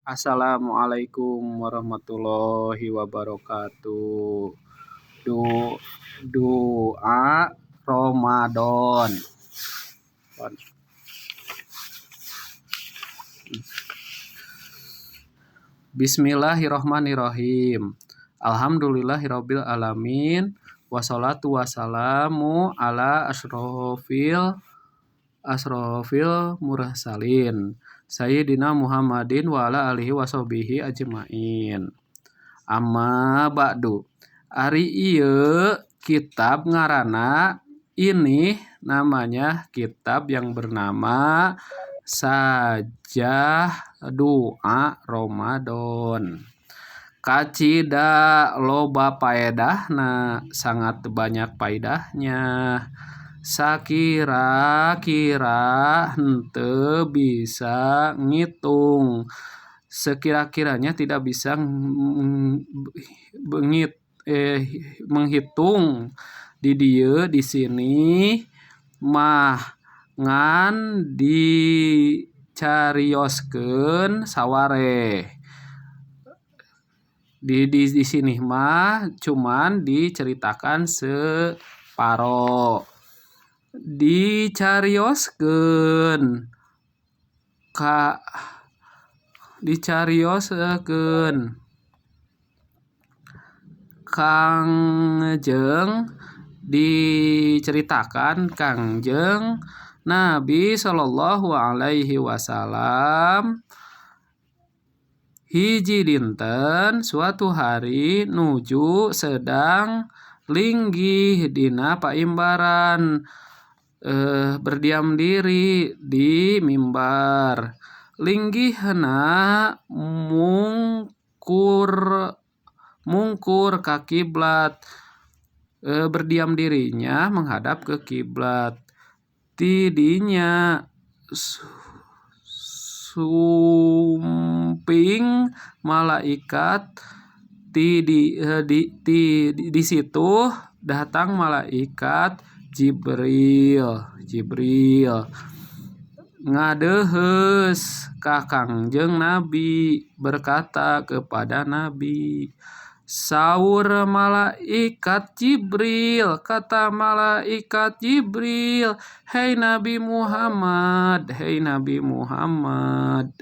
Assalamualaikum warahmatullahi wabarakatuh. Doa Ramadan. Bismillahirrahmanirrahim. Alhamdulillahirabbil alamin. Wassalatu wassalamu ala asyrofil mursalin Sayyidina Muhammadin wa ala alihi washabihi ajmain. Amma ba'du. Ari ieu kitab ngaranna, ini namanya kitab yang bernama Sajah Doa Ramadan. Kacida loba paedahna, sangat banyak paedahnya. Sakira-kira henteu bisa ngitung, sekira-kiranya tidak bisa menghitung. Di dieu di sini mah ngan dicarioskeun sawareh. Di sini mah cuman diceritakan separo. Dicarioskeun ka dicarioskeun Kangjeng, diceritakan Kangjeng Nabi sallallahu alaihi wasallam hiji dinten suatu hari nuju sedang linggih dina paimbaran, berdiam diri di mimbar. Linggihna mungkur ka kiblat, berdiam dirinya menghadap ke kiblat. Tidinya sumping malaikat, di situ datang malaikat Jibril ngadeuheus ka Kangjeng Nabi, berkata kepada Nabi. Saur malaikat Jibril, kata malaikat Jibril, "Hei Nabi Muhammad, hei Nabi Muhammad."